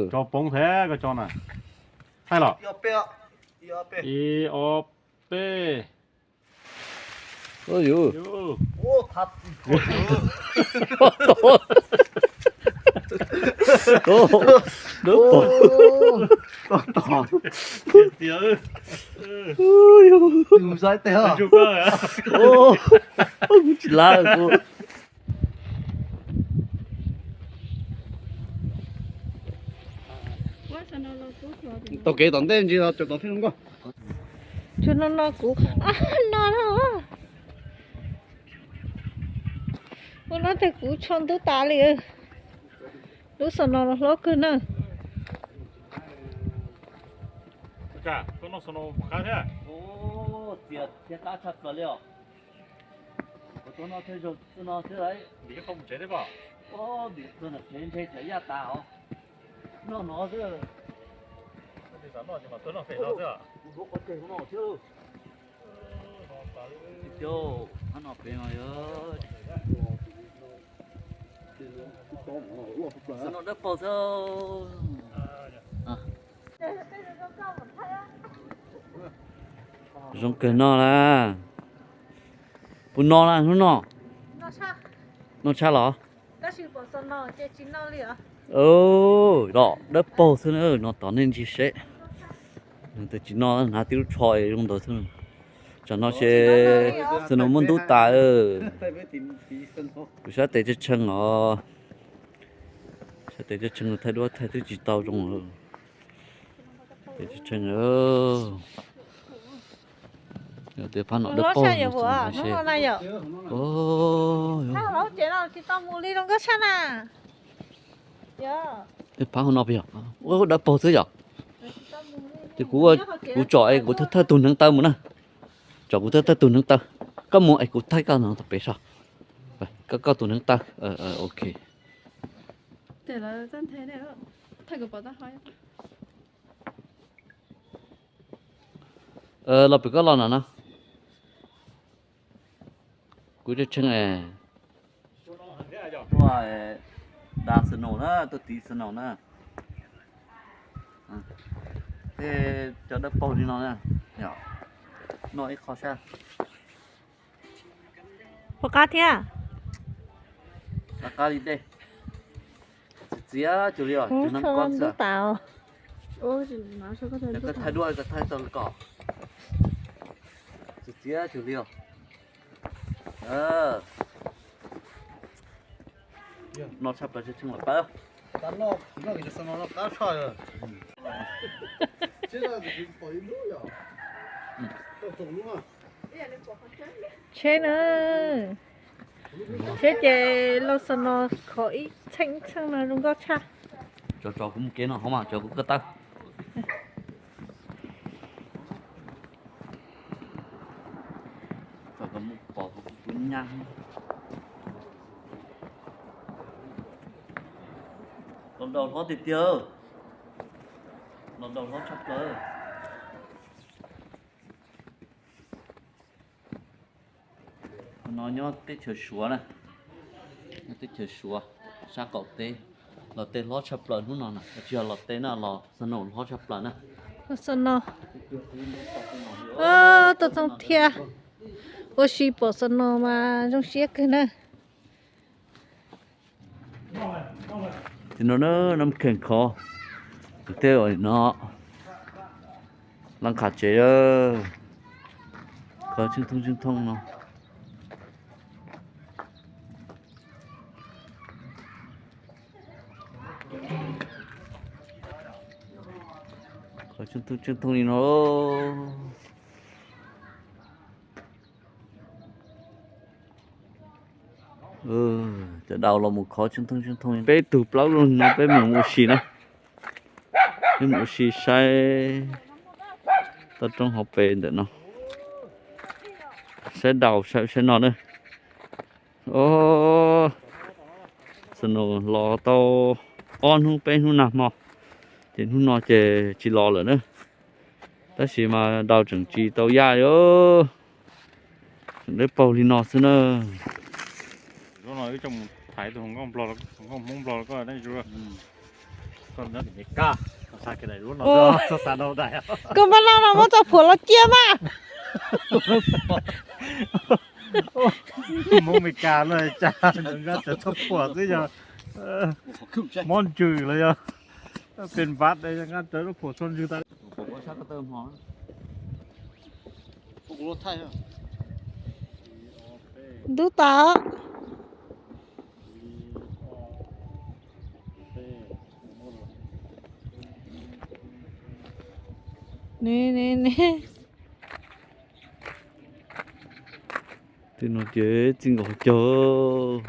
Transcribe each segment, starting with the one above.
Tso poob thiab koj tso na. Thaij los. Ib ob peb. Kuv tsis lav. Taug kev tom ntej ntsis los caum tom thiaj zoo nkauj. Tsuas no no kuv no no. Ua no tias kuv tsho ntub tas li. Lub xov no los hlob kawg na. Koj noj xov no qab thiab? Txias thiab qab tshaj plaws li os. Kuv tuaj noj thiab zaug txij no xwb lauj. Vim qhov mus tsev thiab pob? Vim tuaj nram tsev ntshe tsev yaj tas os. Noj no xwb. Noj ces mam tuaj noj pem no xwb. Kuv hlub qhov tseg no thiab. Tis tiu, hab no pem no yog xov no dawb paug xwb. Zoo kawg no na. Puas no na hnub no? No tshaj los? Los dawb paug xwb na, no tom nej ntsia seb. Nws twb tsis no, hnav tib lub tsho es zoo ntawd xwb. Tsam no ces xwb no muab ntub tas. Kuv sab tes tsheej tsheej os. Sab tes tsheej tsheej thaij duab thaij twb tsis tau zoo. Tes tsheej tsheej. Tes phab no dawb paug. Tes phab hauv no pes yom. Ua dawb paug xwb yom. Ces kuv, kuv tsom es kuv thawj thawj tus hneev taw mus na. Tsom kuv thawj thawj tus hneev taw. Koj mus es kuv thaij koj no tom pem so. Koj, koj tus hneev taw. Ok. Los pem koj los no no. Kuv tsheej tsheej es. Tuaj da snow na, tuaj tiv snow na. Tej cov dawb paug li no na. Noj ib qho sab. Puas qab thiab? Qab qab li dej. Txiv txiav cuag li os, cov neeg ko xwb. Koj thaij duab koj thaij tau li ko. Txiv txiav cuag li os. No tshaj plaws tseem los pab. Tsheb na, tsheb ces los xov no khov ib txheej ib txheej no zoo nkauj tshaj. Tso tso kuv mus kev no hov mas tso kuv koj tawb. Tso kuv mus pom kuv nyaj. Los daus hlob tiag tiag. Los daus hlob tshaj plaws. No nyob teb chaws Suav na, nyob teb chaws Suav, sab qaum teb. Los tej hlob tshaj plaws hnub no na, tsis yog los tej na, los snow hlob tshaj plaws na. Snow, tuaj txog thiab, ua si pom snow mas zoo siab kawg na. Tim no na, nab kheej khov, tej no, laj qhav tsev, khov tsheej thooj tsheej thooj no. Khov tsheej thooj tsheej thooj li no. Cov daus los mus khov tsheej thooj tsheej thooj, peb tug plaub leeg no peb mus ua si na. Peb mus ua si saib toj roob hauv pes ntawm no, saib daus saib ub saib no na. Os, snow los tau ob hnub peb hnub nag hmo, ces hnub no ces tsis los lawm na. Tab sis mas daus tseem tsis tau yaj li, tseem dawb paug li no xwb na. Wb coj mus thaiv tus hluas nkauj Nplog, hluas nkauj Hmoob Nplog koj ne. Koj nyob tim Meskas, koj xav kev daim duab no, koj xav no daim. Koj npaj no no muab txoj phuam los cia mas. Hmoob Meskas no cas nqa cov txoj phuam xwb yog mob ntsws los yog pes npav nqa cov txoj phuam txog ntsws tas. Ntub tas. Ne ne ne. Tej no ces txij nkaus cog.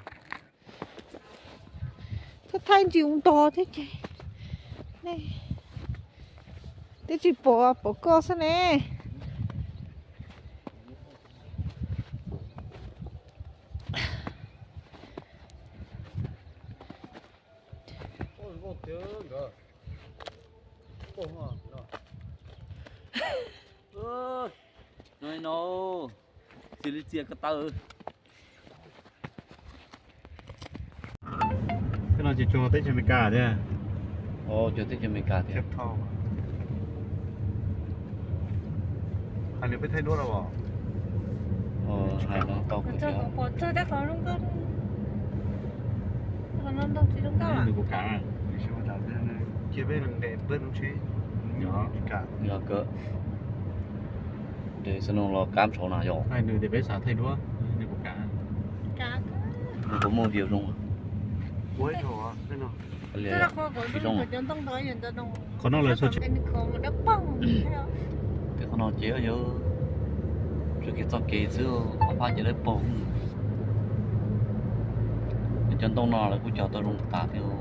Koj thaij ntsis ntog thiab ces twb tsis pom, pom koj xwb ne. No, no, txias li txias ko taw. Tej no ces cuag teb chaws Amelikas thiab. Cuag teb chaws Amelikas thiab. Hais nws peb thaij duab los. Hais no tau kuv thiab. Nws puas kam? Cia peb nqes peb lub tsheb. Yog kawg. Ces xab noo los kab saud na yog. Nws tias peb xav thaij duab, nws puas kam? Nws puas muaj view zoo? Tsis zoo. Qhov no lawv txhua tsis. Tej qhov no ces yog tsuas kev txoj kev xwb, qhov pab ces dawb paug. Cov ntoo no lawv kuj cog tau zoo tas thiab.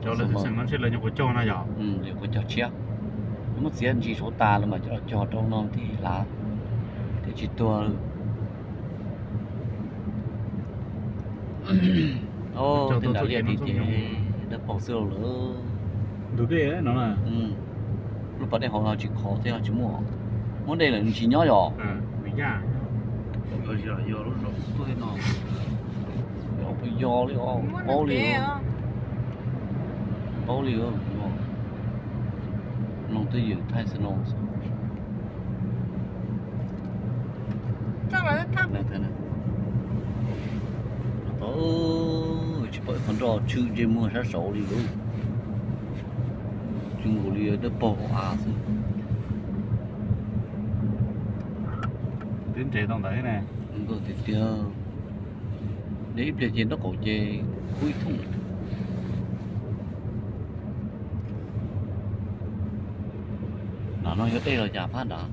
Cov lawv xeem no ntshe lawv nyuam qhuav cog no yog? Nyuam qhuav cog tshiab. Muab txiav ntsis saud tas lawm mas cog rau no thiaj hlav, thiaj tsis tuag. Tej nram liaj tid ces dawb paug xwb lawm. Ntug dej no, lub pas dej hauv ho tsis khov thiab ho tsis muaj. Muab dej lawm nws tsis nyob yog. Puas yog li os, paub li, paub li. Mloog twj ywm thaij xwb no. Tsis pom ib qho nroj tshwm ntsej muag sab saud li lauj. Tsis nkaus li dawb paug hauv av xwb. Twb nres tau ntawd ne. Nkaus tiag tiag. Dej ib pliag ces nraub qaum ces kub ib thooj. Nram no yog dej los cas phab nrad?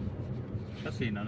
Tab sis no